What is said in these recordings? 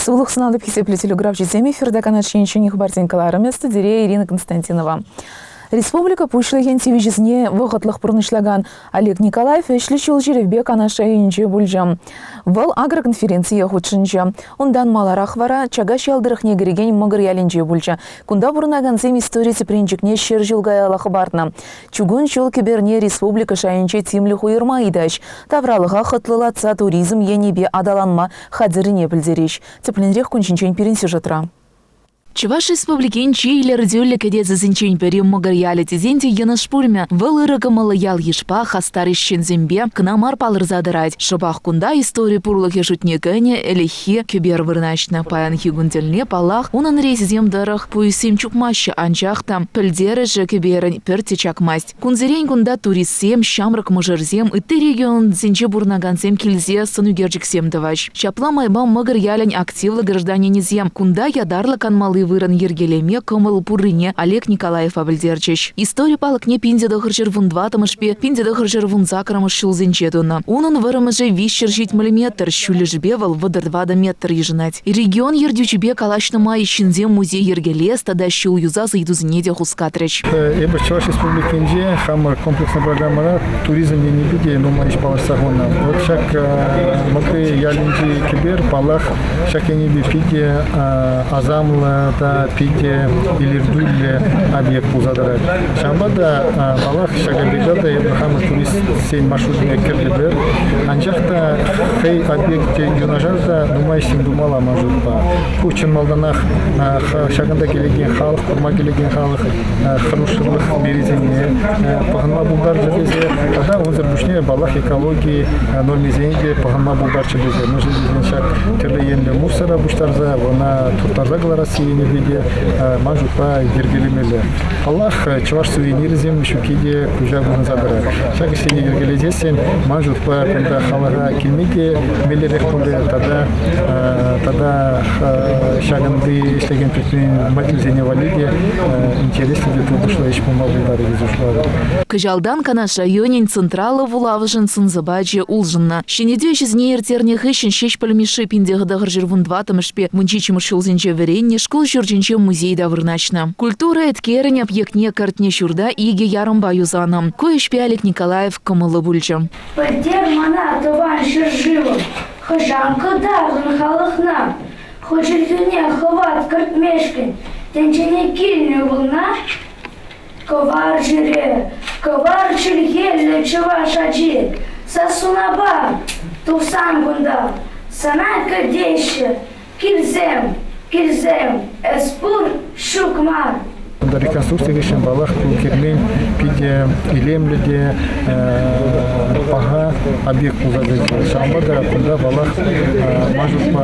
Сывлӑх сунатӑп хисеплӗ телеграфҫӑсем эфирта Канаш ен ҫӗнӗ хыпарсен кӑларӑмӗ студире Ирина Константинова. Республика Пуҫлӑхӗн тивӗҫӗсене вӑхӑтлӑх пурнӑҫлакан Олег Николаев ӗҫлӗ ҫул ҫӳревпе Канаш районӗнче пулчӗ. Вӑл агроконференцие хутшӑнчӗ. Унтан маларах вара Чакаҫ ял тӑрӑхне кӗрекен Мӑкӑр ялӗнче пулчӗ. Кунта пурӑнакансем истори тӗпренчӗкне 100 ҫул каялла хӑпартнӑ. Чукун ҫул кӗперне республика шайӗнче тимлӗх уйӑрма ыйтаҫ. Тавралӑха хӑтлӑлатса туризм енӗпе аталанма хатӗррине пӗлтереҫ. Тӗплӗнрех кун ҫинчен пирӗн сюжетра. Чӑваш Республикин чи илӗртӳллӗ кӗтесӗсенчен пӗри Мӑкӑр ялӗ тесен те йӑнӑш пулмӗ. Вӑл ырӑ кӑмӑллӑ ял-йышпа, хастар ӗҫченсемпе кӑна мар палӑрса тӑрать. Шӑпах кунта истори пурлӑхӗ шутне кӗнӗ ӗлӗкхи кӗпер вырнаҫнӑ. Паянхи кун тӗлне, паллах, унӑн рейсӗсем тӑрӑх пуйӑссем чупмаҫҫӗ, анчах та пӗлтерӗшӗ кӗперӗн пӗртте чакмасть. Кунсерен кунта туристсем, ҫамрӑк мӑшӑрсем, ытти регионсенче пурӑнакансем килсе сӑн ӳкерчӗксем тӑваҫ. Ҫапла майпа Мӑкӑр ялӗн активлӑ гражданинӗсем кунта ятарлӑ канмалли вырӑн йӗркелеме кӑмӑл пуррине Олег Николаева пӗлтерчӗҫ. Истори палӑкне 1914-мӗшпе 1918-мӗш ҫулсенче тунӑ. Унӑн вӑрӑмӑшӗ 370 метр, ҫӳллӗшӗпе вӑл 34 метр йышӑнать. Регион ертӳҫипе калаҫнӑ май ҫынсем музей йӗркелес тата ҫул юсас ыйтусене те хускатрӗҫ. Эпир Чӑваш Республикинче хамӑр комплекслӑ программӑра туризм енӗпе те нумай ӗҫ палӑртса хунӑ. Вот ҫак Мӑкри ялӗнчи кӗпер, паллах, ҫак енӗпе питӗ асамлӑ та питӗ илӗртӳллӗ объект пулса тӑрать. Ҫавӑнпа та, паллах, ҫак объекта та эпир хамӑр туристсен маршрутне кӗртӗпӗр. Анчах та хӑй объекчӗ юнашар та нумай ӗҫсем тумалла ман шутпа. Ку чӑн малтанах ҫакӑнта килекен халӑх, курма килекен халӑх хӑрушсӑрлӑх мерисене пӑхӑнма пултарчӗ тесе тата унсӑр пуҫне, паллах, экологи нормисене те пӑхӑнма пултарчӗ тесе. Мӗншӗн тесен ҫак тӗрлӗ енлӗ мусора пуҫтарса, ӑна турттарса кӑларасси енӗпе те ман шутпа йӗркелемелле. Паллах, чӑваш сувенирӗсем ҫукки те куҫа курӑнса тӑрать. Ҫак ӗҫсене йӗркелесессӗн ман шутпа кунта халӑха килме те меллӗрех пулӗ тата тата ҫакӑнти ӗҫлекен предпринимательсене валли те интереслӗ те тупӑшлӑ ӗҫ пулма пултарӗ тесе шутлатӑп. Кӑҫалтан Канаш районӗн Централлӑ вулавӑшӗн сӑн-сӑпачӗ улшӑннӑ. Ҫӗнетӳ ӗҫӗсене ирттернӗ хыҫҫӑн Ҫеҫпӗл Мишши 1914-мӗшпе 17-мӗш ҫулсенче вӗреннӗ шкул ҫурчӗнче музей та вырнаҫнӑ. Культура еткерӗн объектне кӗртнӗ ҫурта икӗ ярӑмпа юсанӑ. Ку ӗҫпе Олег Николаев кӑмӑллӑ пулчӗ. Пӗлтер мана тӑван ҫӗршывӑм, хӑҫан кӑтартӑн халӑхна? Ху чӗлхӳне хӑват кӗртмешкӗн тӗнчене килнӗ ывӑлна? Кӑвар чӗре, кӑвар чӗлхеллӗ чӑваш ачи, сассунапа тухсан кунта сана кӗтеҫҫӗ. Килсем, килсем, эс пур, ҫук мар. Кунта реконструкци хыҫҫӑн, паллах, ку кермен питӗ илемлӗ те паха объект пулса тӑчӗ. Ҫавӑнпа та кунта, паллах, ман шутпа,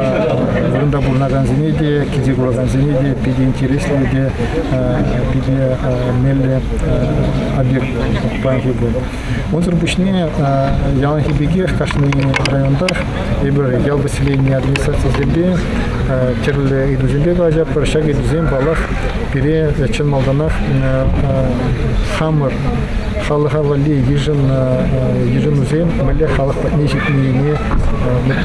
вырӑнта пурӑнакансене те, килсе куракансене те питӗ интереслӗ те питӗ меллӗ объект паянхи кун. Унсӑр пуҫне яланхи пекех кашни районтах эпир ял поселени администрацийӗсемпе тӗрлӗ ыйтусемпе калаҫатпӑр. Ҫак ыйтусем, паллах, пире чӑн малтанах хамӑр халӑха валли йышӑннӑ йышӑнусем мӗнле халӑх патне ҫитнине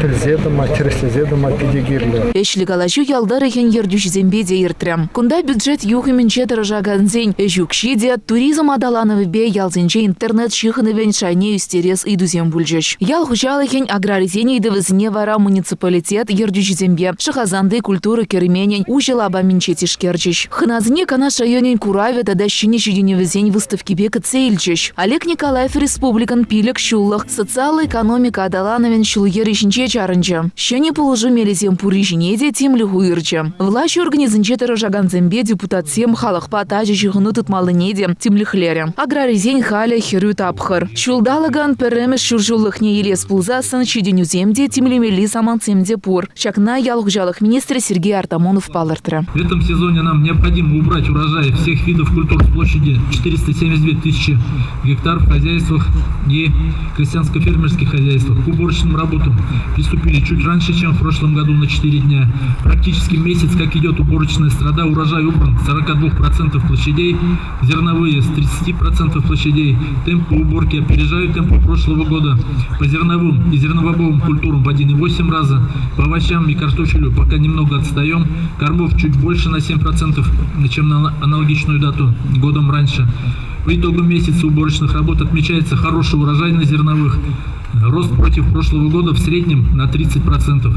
пӗлсе тӑма, тӗрӗслесе тӑма питӗ кирлӗ. Ӗҫлӗ калаҫу ял тӑрӑхӗн ертӳҫисемпе те иртрӗ. Кунта бюджет юхӑмӗнче тӑрӑшакансен ӗҫ укҫи те, туризм аталанӑвӗпе ялсенче интернет ҫыхӑнӑвӗн шайне ӳстерес ыйтусем пулчӗҫ. Ял хуҫалӑхӗн аграрисен ыйтӑвӗсене вара муниципалитет ертӳҫисемпе Шӑхасанти культура керменӗн уҫӑ лапамӗнче тишкерчӗҫ. Хӑнасене Канаш районӗн куравӗ тата ҫӗнӗ ҫитӗнӗвӗсен выставкипе кӗтсе илчӗҫ. Олег Николаев республикӑн пилӗк ҫуллӑх социаллӑ экономика аталанӑвӗн ҫул-йӗрӗ ҫинче чарӑнчӗ. Ҫӗнӗ пулӑшу мелӗсем пурри ҫине те тимлӗх уйӑрчӗ. Влаҫ органӗсенче тӑрӑшакансемпе депутатсем халӑхпа тачӑ ҫыхӑну тытмаллине те тимлӗхлерӗ. Аграрисен халӗ хӗрӳ тапхӑр. Ҫулталӑкӑн пӗрремӗш ҫурҫуллӑхне илес пулсассӑн ҫитӗнӳсем те, тимлемелли самантсем те пур. Ҫакна ял хуҫалӑх министрӗ Сергей Артамонов палӑртрӗ. В этом сезоне нам необходимо убрать урожай. Урожай всех видов культур с площади 472 тысячи гектар в хозяйствах и крестьянско-фермерских хозяйствах. К уборочным работам приступили чуть раньше, чем в прошлом году на 4 дня. Практически месяц, как идет уборочная страда, урожай убран с 42% площадей, зерновые с 30% площадей. Темпы уборки опережают темпы прошлого года. По зерновым и зерновобовым культурам в 1,8 раза, по овощам и картофелю пока немного отстаем, кормов чуть больше на 7%, чем на аналогичную дату годом раньше. По итогам месяца уборочных работ отмечается хороший урожай на зерновых. Рост против прошлого года в среднем на 30%.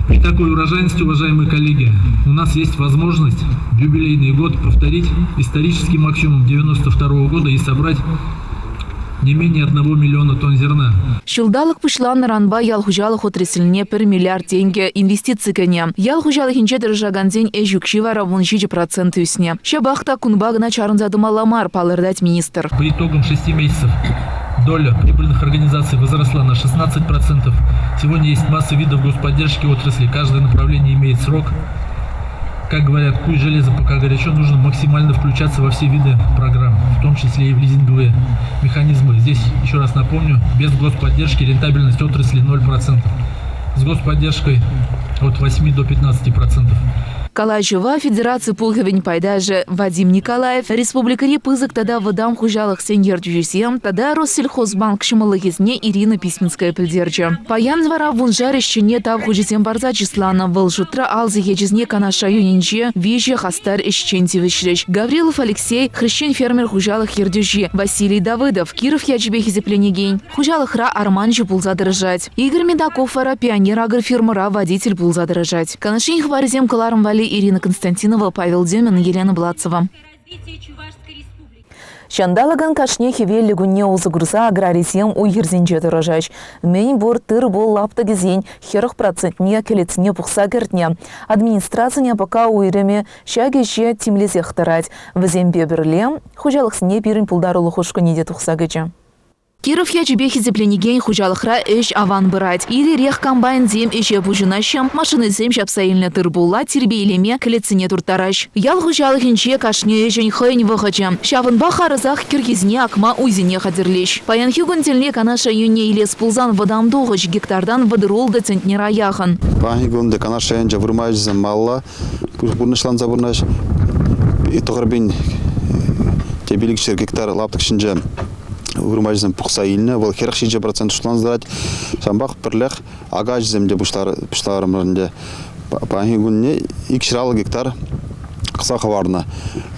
При такой урожайности, уважаемые коллеги, у нас есть возможность в юбилейный год повторить исторический максимум 1992 года и собрать не менее 1 миллиона тонн зерна. Ҫулталӑк пуҫланнӑранпа ял хуҫалӑх отрасльне 1 миллиард тенкӗ инвестици кӗнӗ. Ял хуҫалӑхӗнче тӑрӑшакансен ӗҫ укҫи вара 17% ӳснӗ. Ҫапах та кунпа кӑна чарӑнса тӑмалла мар, палӑртать министр. По итогам шести месяцев доля прибыльных организаций возросла на 16%. Сегодня есть масса видов господдержки отрасли. Каждое направление имеет срок. Как говорят, куй железо пока горячо, нужно максимально включаться во все виды программ, в том числе и в лизинговые механизмы. Здесь, еще раз напомню, без господдержки рентабельность отрасли 0%. С господдержкой от 8 до 15%. Калаҫӑва Федераци пухӑвӗн пайташӗ Вадим Николаев, республикӑри пысӑк тата вӑтам хуҫалӑхсен ертӳҫисем тата Россельхозбанк ҫӑмӑллӑхӗсене Ирина Письменская пӗлтерчӗ. Паян вара вуншар ӗҫчене тав хучӗсем парса чысланӑ. Вӑл шутра ал сехечӗсене Канаш районӗнче виҫӗ хастар ӗҫчен тивӗҫрӗҫ. Гаврилов Алексей, хресчен-фермер хуҫалӑх ертӳҫи, Василий Давыдов, Киров ячӗпе хисепленекен хуҫалӑхра арманҫӑ пулса тӑрӑшать. Игорь Медаков вара Пионер агрофирмӑра водитель пулса тӑрӑшать. Канаш ен хыпарӗсем кӑларӑм валли Ирина Константинова, Павел Демин, Елена Блацева. Ҫанталӑкӑн кашни хӗвеллӗ кунне усӑ курса аграрисем уй-хирсенче тӑрӑшаҫ. Мӗн пур тыр-пул лаптӑкӗсен 40 процентне кӗлетсене пухса кӗртнӗ. Администрацин АПК уйрӑмӗ ҫак ӗҫе тимлесех тӑрать. Вӗсемпе пӗрле хуҫалӑхсене пирӗн пултарулӑх ушкӑнӗ те тухса кӗчӗ. Киров ячӗпе хисепленекен хуҫалӑхра ӗҫ аван пырать. Ир-ирех комбайнсем ӗҫе пуҫӑнаҫҫӗ, машинӑсем ҫапса илнӗ тыр-пулла тирпейлеме кӗлетсене турттараҫ. Ял хуҫалӑхӗнче кашни ӗҫӗн хӑйӗн вӑхӑчӗ. Ҫавӑнпа харӑсах кӗрхисене акма уйсене хатӗрлеҫ. Паянхи кун тӗлне Канаш районне илес пулсан вӑтам тухӑҫ гектартан 36 центнера яхӑн. Паянхи кун Канаш районӗнче вырма ӗҫӗсем малалла пурнӑҫланса пурӑнаҫ. 9000 те 500 гектар лаптӑк ҫинче вырмаҫӑсем пухса илнӗ. Вӑл 47% шутланса тӑрать. Ҫавӑнпах пӗрлех ака ӗҫӗсем те пуҫларӑмӑр ӗнтӗ. Паянхи кунне 250 гектар кӑса хӑварнӑ.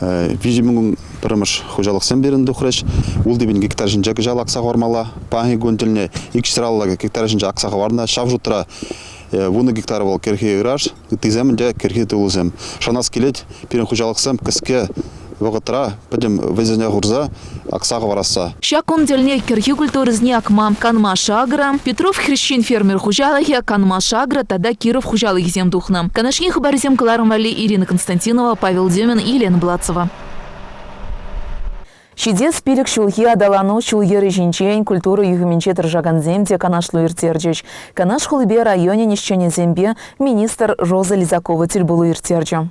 3 кун пӗрремӗш хуҫалӑхсем пирӗн тухрӗҫ. 6 000 гектар ҫинче кӑҫал акса хӑвармалла. Паянхи кун тӗлне 250 гектар ҫинче акса хӑварнӑ. Ҫав шутра 10 гектар вӑл кӗрхи ыраш, ыттисем ӗнтӗ кӗрхи тулӑсем. Шанас килет, пирӗн хуҫалӑхсем кӗске вӑхӑтра пӗтӗм вӑйсене хурса акса хӑварасса. Ҫак кун тӗлне кӗрхи культурӑсене акма Канмаш-Агро, Петров хресчен фермер хуҫалӑхӗ, Канмаш-Агро тата Киров хуҫалӑхӗсем тухнӑ. Канашри хыпарсем кӑларӑм валли Ирина Константинова, Павел Демин, Елена Блацева. Ҫитес 5 ҫулхи аталану ҫул-йӗрӗ ҫинчен культура юхӑмӗнче тӑрӑшакансем те канашлу ирттерчӗҫ. Канаш хулипе районӗн ӗҫченӗсемпе министр Роза Лизакова тӗлпулу ирттерчӗ.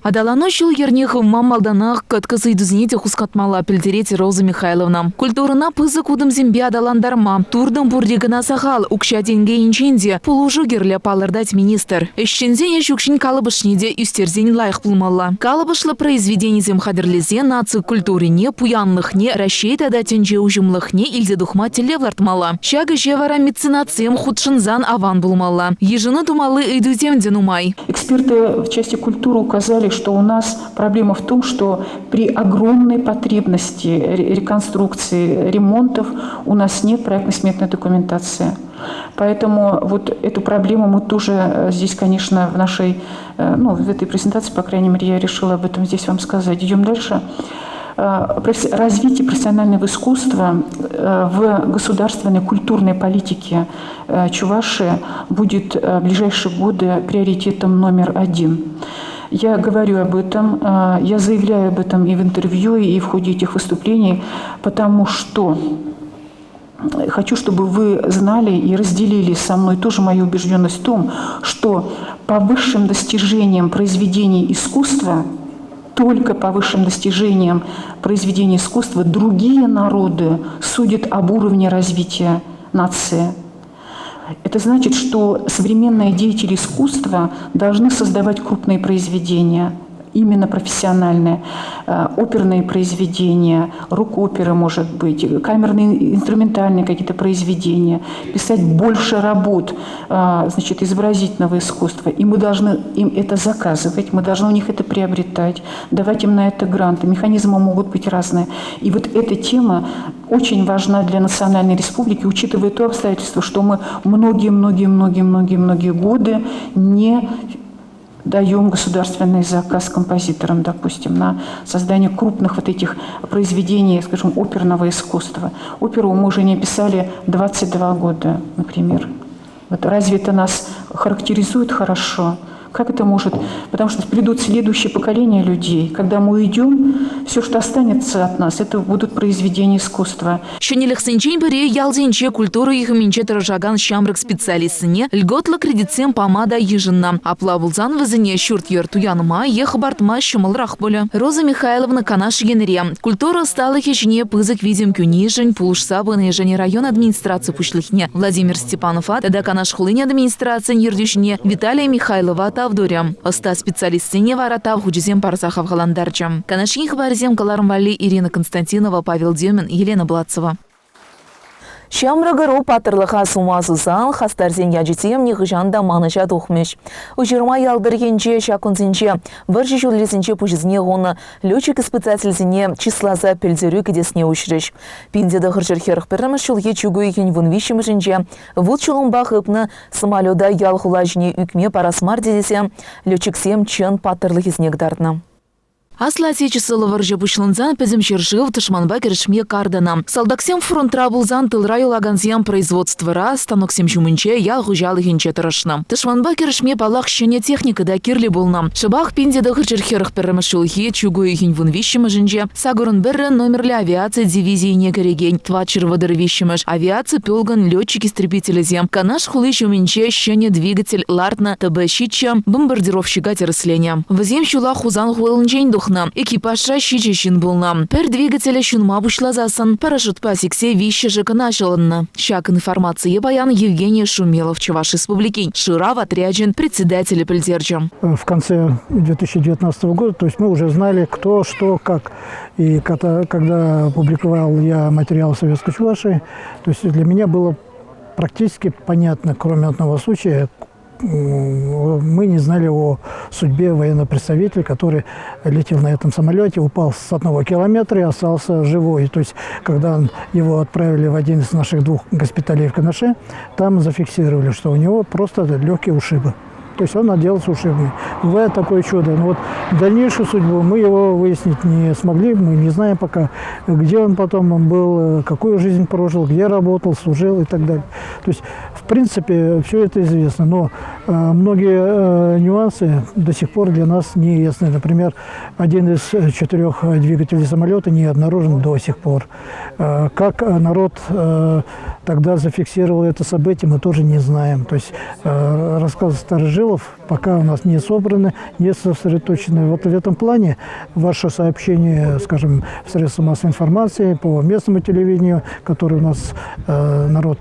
Аталану ҫул-йӗрне хывма малтанах кӑткӑс ыйтусене те хускатмалла, пӗлтерет Роза Михайловна. Культурӑна пысӑк утӑмсемпе аталантарма туртӑм пурри кӑна сахал, укҫа-тенкӗ енчен те пулӑшу кирлӗ, палӑртать министр. Ӗҫченсен ӗҫ укҫин калӑпӑшне те ӳстерсен лайӑх пулмалла. Калӑпӑшлӑ произведенисем хатӗрлесе наци культурине, пуянлӑхне, Раҫҫей тата тӗнче уҫӑмлӑхне илсе тухма тӗллев лартмалла. Ҫак ӗҫе вара меценатсем хутшӑнсан аван пулмалла. Йышӑну тумалли ыйтусем те нумай. Эксперты в части культуры указали, что у нас проблема в том, что при огромной потребности реконструкции, ремонтов у нас нет проектно-сметной документации. Поэтому вот эту проблему мы тоже здесь, конечно, в нашей, ну, в этой презентации, по крайней мере, я решила об этом здесь вам сказать. Идем дальше. Развитие профессионального искусства в государственной культурной политике Чувашии будет в ближайшие годы приоритетом номер один. Я говорю об этом, я заявляю об этом и в интервью, и в ходе этих выступлений, потому что хочу, чтобы вы знали и разделили со мной тоже мою убежденность в том, что по высшим достижениям произведений искусства. Только по высшим достижениям произведений искусства другие народы судят об уровне развития нации. Это значит, что современные деятели искусства должны создавать крупные произведения, именно профессиональные, оперные произведения, рок-оперы, может быть, камерные, инструментальные какие-то произведения, писать больше работ, значит, изобразительного искусства. И мы должны им это заказывать, мы должны у них это приобретать, давать им на это гранты. Механизмы могут быть разные. И вот эта тема очень важна для национальной республики, учитывая то обстоятельство, что мы многие-многие-многие-многие-многие годы не даем государственный заказ композиторам, допустим, на создание крупных вот этих произведений, скажем, оперного искусства. Оперу мы уже не писали 22 года, например. Вот разве это нас характеризует хорошо? Как это может? Потому что придут следующее поколение людей. Когда мы уйдем, все, что останется от нас, это будут произведения искусства. Ҫӗнӗлӗхсенчен пӗри ялсенче культура юхӑмӗнче тӑрӑшакан ҫамрӑк специалистсене льготлӑ кредитсем пама та йышӑннӑ. Апла пулсан вӗсене ҫурт-йӗр туянма е хӑпартма ҫӑмӑлрах пулӗ. Роза Михайловна Канаш енре культура ӑсталӑхӗ ҫине пысӑк витӗм кӳнишӗн, пулӑшса пынишӗн район администраци пуҫлӑхне Владимир Степанова тата Канаш хулин администрацийӗн ертӳҫине Виталий Михайлова тав турӗ. Ӑста специалистсене вара тав хучӗсем парса хавхалантарчӗ. Канаш ен хыпарӗсем кӑларӑм валли Ирина Константинова, Павел Демин, Елена Блацева. Ҫамрӑк ӑру паттӑрлӑха сума сусан хастарсен ячӗсем нихӑҫан та манӑҫа тухмӗҫ. Уҫырма ял тӑрӑхӗнче ҫак кунсенче вӑрҫӑ ҫулӗсенче пуҫӗсене хунӑ летчик-испытательсене чысласа пӗлтерӳ кӗтесне уҫрӗҫ. 1941 ҫулхи чӳк уйӑхӗн 13-мӗшӗнче вут-ҫулӑмпа хыпнӑ самолета ял-хула ҫине ӳкме парас мар тесе летчиксем чӑн паттӑрлӑхӗсене кӑтартнӑ. Аслӑ Отечествӑллӑ вӑрҫӑ пуҫлансан пӗтӗм ҫӗршыв тӑшманпа кӗрешме кар тӑнӑ. Салтаксем фронтра пулсан тылра юлакансем производствӑра, станоксем ҫумӗнче, ял хуҫалӑхӗнче тӑрӑшнӑ. Тӑшманпа кӗрешме, паллах, ҫӗнӗ техника та кирлӗ пулнӑ. Шӑпах 1941 ҫулхи чӳк уйӑхӗн 13-мӗшӗнче 81 номерлӗ авиаци дивизийӗне кӗрекен 433-мӗш авиаци полкӗн летчик-истребителӗсем Канаш хули ҫумӗнче ҫӗнӗ двигатель лартнӑ ТБ-7 бомбардировщика тӗрӗсленӗ. Вӗсем ҫула Хусан хулинчен тухнӑ. Экипажра ҫичӗ ҫын пулнӑ. Пӗр двигателӗ ҫунма пуҫласассӑн парашютпа сиксе виҫҫӗшӗ кӑна ҫӑлӑннӑ. Ҫак информацие паян Евгений Шумилов Чӑваш Республикин шырав отрячӗн председателӗ пӗлтерчӗ. В конце 2019 года, то есть мы уже знали, кто, что, как. И когда, когда публиковал я материал Советской Чувашии, то есть для меня было практически понятно, кроме одного случая, мы не знали о судьбе военного представителя, который летел на этом самолете, упал с 1 километра и остался живой. То есть, когда его отправили в один из наших двух госпиталей в Канаше, там зафиксировали, что у него просто легкие ушибы. То есть он отделался ушибами. Бывает такое чудо. Но вот дальнейшую судьбу мы его выяснить не смогли. Мы не знаем пока, где он потом он был, какую жизнь прожил, где работал, служил и так далее. То есть, в принципе, все это известно. Но многие нюансы до сих пор для нас не ясны. Например, один из четырех двигателей самолета не обнаружен до сих пор. Как народ тогда зафиксировал это событие, мы тоже не знаем. То есть рассказы старожилов пока у нас не собраны, не сосредоточены. Вот в этом плане ваше сообщение, скажем, в средства массовой информации, по местному телевидению, который у нас народ,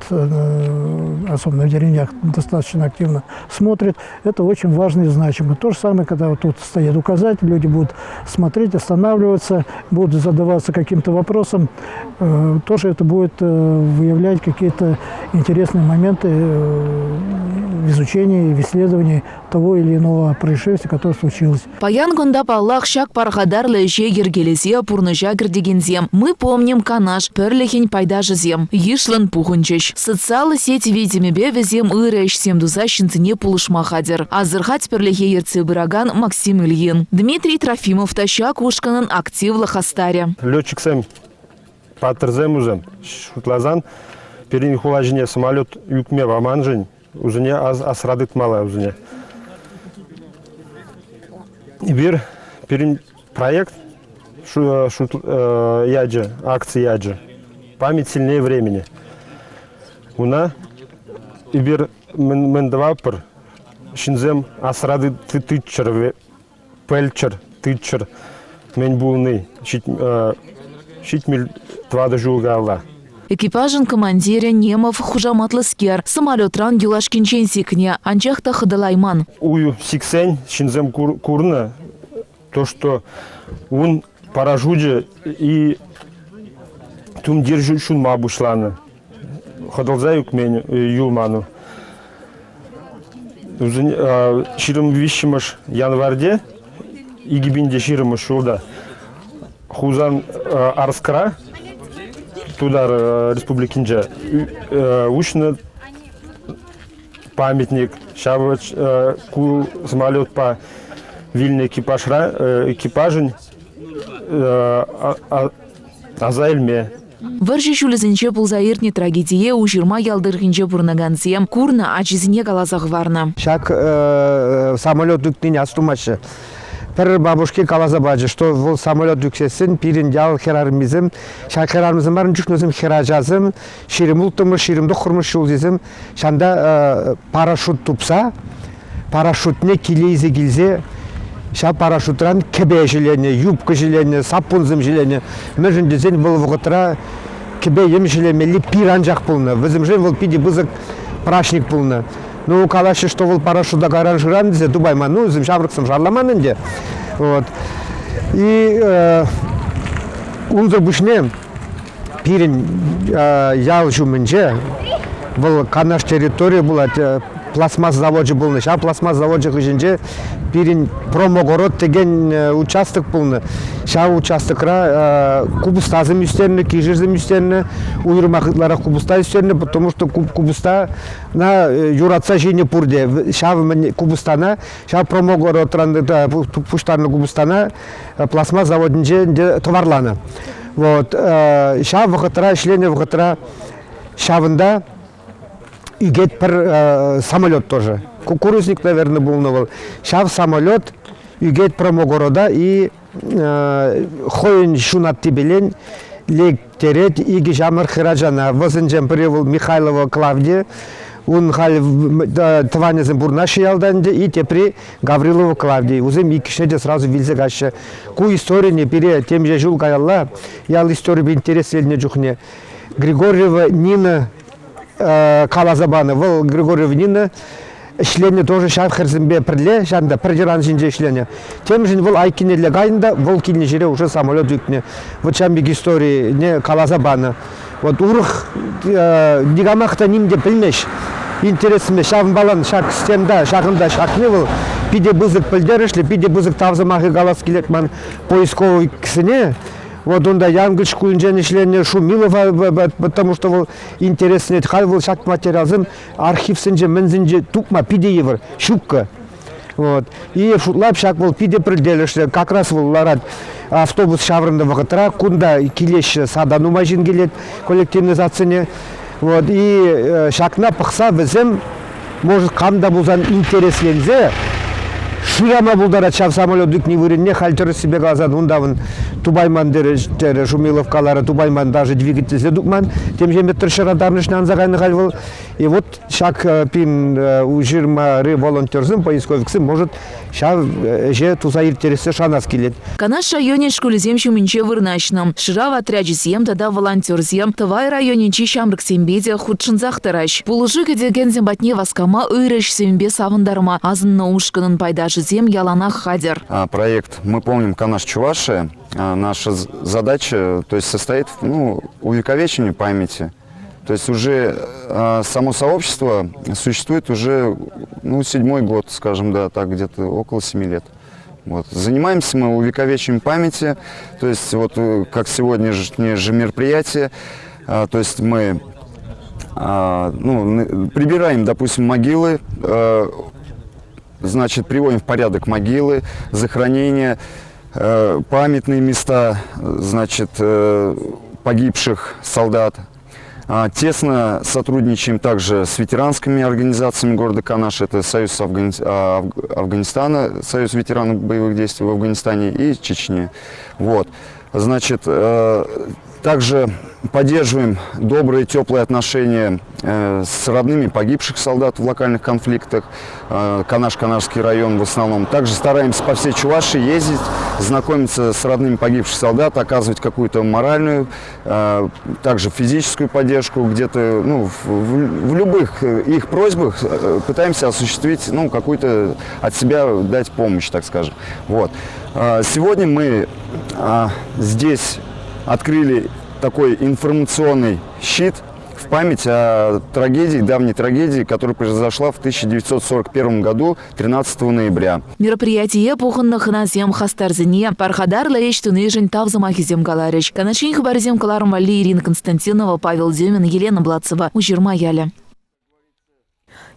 особенно в деревнях, достаточно активно смотрит, это очень важно и значимо. То же самое, когда вот тут стоит указатель, люди будут смотреть, останавливаться, будут задаваться каким-то вопросом, тоже это будет выявлять какие-то интересные моменты в изучении, в исследовании того или иного происшествия, которое случилось. Паян кунта паллах ҫак пархатарлӑ ӗҫе йӗркелесе пурнӑҫа кӗртекенсем. Мы помним Канаш пӗрлӗхӗн пайташӗсем. Йышлӑн пухӑнчӗҫ. Социаллӑ сеть витӗмӗпе вӗсем ырӑ ӗҫсем туса ҫынсене пулӑшма хатӗр. Асӑрхать пӗрлӗхе ертсе пыракан Максим Ильин. Дмитрий Трофимов та ҫак ушкӑнӑн активлӑ хастарӗ. Летчиксем паттӑрсем уже шутласан пирӗн хула ҫине самолет ӳкме паманшӑн вӗсене асра тытмалла вӗсене. Эпир пирӗн проект ячӗ, акци ячӗ «Память сильнее времени». Уна эпир мӗн тӑватпӑр, ҫынсем асра тытчӑр, пӗлччӗр, тытчӑр. Мӗн пулни 74 ҫул каялла. Экипажӑн командирӗ Немов хушаматлӑскер самолетран юлашкинчен сикнӗ, анчах та хӑтӑлайман. Уй сиксен ҫынсем курнӑ то, что ун парашючӗ и тумтир ҫунма пуҫланӑ. Хӑтӑлса ӳкмен юлман. 23 январьте 2020 ҫулта Хусан Арскра Тутар Республикинче уҫнӑ памятник. Ҫав ку самолетпа вилнӗ экипажра экипажӗн аса илме. Вӑрҫӑ ҫулӗсенче пулса иртнӗ трагедие Уҫырма ял тӑрӑхӗнче пурӑнакансем курнӑ, ачисене каласа хӑварнӑ. Ҫак самолет ӳкнине астумаҫҫӗ. Пӗр бабушки каласа пачӗ, что вӑл самолет ӳксессӗн пирӗн ял хӗрарӑмӗсем, ҫак хӗрарӑмсем мар, чухнесем хӗрачасем, 26-мӗш, 29-мӗш ҫулсем ҫанта парашют тупса, парашютне киле илсе килсе ҫав парашютран кӗпе ҫӗленӗ, юбка ҫӗленӗ, саппунсем ҫӗленӗ. Мӗншӗн тесен вӑл вӑхӑтра кӗпе-йӗм ҫӗлемелли пир анчах пулнӑ. Вӗсемшӗн вӑл питӗ пысӑк праҫник пулнӑ. Ну, калаҫҫӗ, что вӑл парашюта кайран шыран тесе тупайман. Ну, вӗсем ҫамрӑксем шарламан ӗнтӗ. Вот. И унсӑр пуҫне пирӗн ял ҫумӗнче вӑл Канаш территорийӗ пулать, пластмасс завочӗ пулнӑ. Ҫав пластмасс завочӗ хыҫӗнче пирӗн промогород текен участок пулнӑ. Ҫав участокра купӑстасем ӳстернӗ, кишӗрсем ӳстернӗ, уйрӑмах ытларах купӑста ӳстернӗ, потому что купӑстана юратса ҫинӗ пурте. Ҫав купӑстана, ҫав промогородран пуҫтарнӑ купӑстана пластмасс заводӗнче ӗнтӗ тӑварланӑ. Вот ҫав вӑхӑтра, ӗҫленӗ вӑхӑтра ҫавӑнта ӳкет пӗр самолет тоже. Кукурузник, наверное, пулнӑ вӑл. Ҫав самолет ӳкет промогорода и хӑйӗн ҫунаттипелен лектерет икӗ ҫамрӑк хӗрачана. Вӗсенчен пӗри вӑл Михайлова Клавдия, ун халь тӑванӗсем пурӑнаҫҫӗ ялта ӗнтӗ, и тепри Гаврилова Клавдия. Вӗсем иккӗшне те сразу вилсе каҫҫӗ. Ку историне пире темиҫе ҫул каялла ял историпе интересленнӗ чухне Григорьева Нина каласа панӑ. Вӑл Григорьева Нина ӗҫленӗ тоже ҫав хӗрсемпе пӗрле, ҫавӑнта пӗр йӑран ҫинче ӗҫленӗ. Темшӗн вӑл айккинелле кайнӑ та вӑл килнӗ ҫӗре уже самолет ӳкнӗ. Вот ҫавӑн пек историне каласа панӑ. Вот урӑх никамах та ним те пӗлмест. Интереслӗ ҫавӑнпалан ҫак стенда, ҫакӑнта ҫакни вӑл питӗ пысӑк пӗлтерӗшлӗ, питӗ пысӑк тав сӑмахӗ калас килет ман поисковиксене. Вот унта Янкӑлч шкулӗнчен ӗҫленӗ Шумилова, потому что вӑл интереслет. Халь вӑл ҫак материалсем архивсенче, мӗнсенче тупма питӗ йывӑр, ҫуккӑ. Вот. И шутлап ҫак вӑл питӗ пӗлтерӗшлӗ. Как раз вӑл ларать автобус ҫаврӑннӑ вӑхӑтра. Кунта килеҫҫӗ, сада нумай ҫын килет коллективный садсене. Вот. И ҫакна пӑхса вӗсем, может, кам та пулсан интересленсе шырама пултарать ҫав самолет ӳкни вырӑнне. Халь тӗрӗссипе каласан, унта тупайман терӗ Шумилов каларӗ, тупайман даже двигательсе тупман. Темиҫе метр ҫӑра тарнӑшне анса кайнӑ халь вӑл. И вот ҫак пин Уҫырмари волонтерсем, поисковиксем, может, ҫав ӗҫе туса ирттерессе шанас килет. Канаш районӗн шкулӗсем ҫумӗнче вырнаҫнӑ шырав отрячӗсем тата волонтерсем Тӑвай районӗнчи ҫамрӑксемпе те хутшӑнсах тӑраҫ. Пулӑшу кӗтекенсем патне васкама, ырӑ ӗҫсемпе савӑнтарма асӑннӑ ушкӑнӑн пайташӗсем яланах хатӗр. Проект «Мы помним Канаш Чувашия». Наша задача, то есть, состоит в, ну, увековечении памяти. То есть уже само сообщество существует уже, ну, седьмой год, скажем, да, так где-то около 7 лет. Вот. Занимаемся мы увековечением памяти, то есть вот как сегодняшнее же мероприятие, то есть мы ну, прибираем, допустим, могилы, значит, приводим в порядок могилы, захоронения, памятные места, значит, погибших солдат. Тесно сотрудничаем также с ветеранскими организациями города Канаш. Это Союз Афганистана, Союз ветеранов боевых действий в Афганистане и Чечне. Вот. Значит, Также поддерживаем добрые, теплые отношения с родными погибших солдат в локальных конфликтах, Канаш-Канашский район в основном. Также стараемся по всей Чувашии ездить, знакомиться с родными погибших солдат, оказывать какую-то моральную, также физическую поддержку где-то, ну, в любых их просьбах пытаемся осуществить, ну, какую-то от себя дать помощь, так скажем. Вот. Сегодня мы здесь открыли такой информационный щит в память о трагедии, давней трагедии, которая произошла в 1941 году, 13 ноября. Мероприятие пухӑннӑ хӑнасем хастарсене пархатарлӑ ӗҫ тунишӗн тав сӑмахӗсем каларӗҫ. Канаш ен хыпарӗсем кӑларӑм валли Ирина Константинова, Павел Демин, Елена Блацева. Уҫырма ялӗ.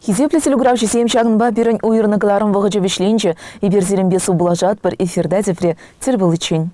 Хисеплӗ телеграфҫӑсем ҫакӑнпа пирӗн уйӑрнӑ кӑларӑм вӑхӑчӗ вӗҫленчӗ. Эпир сирӗнпе сывпуллашатпӑр, эфирта тепре тӗл пуличчен.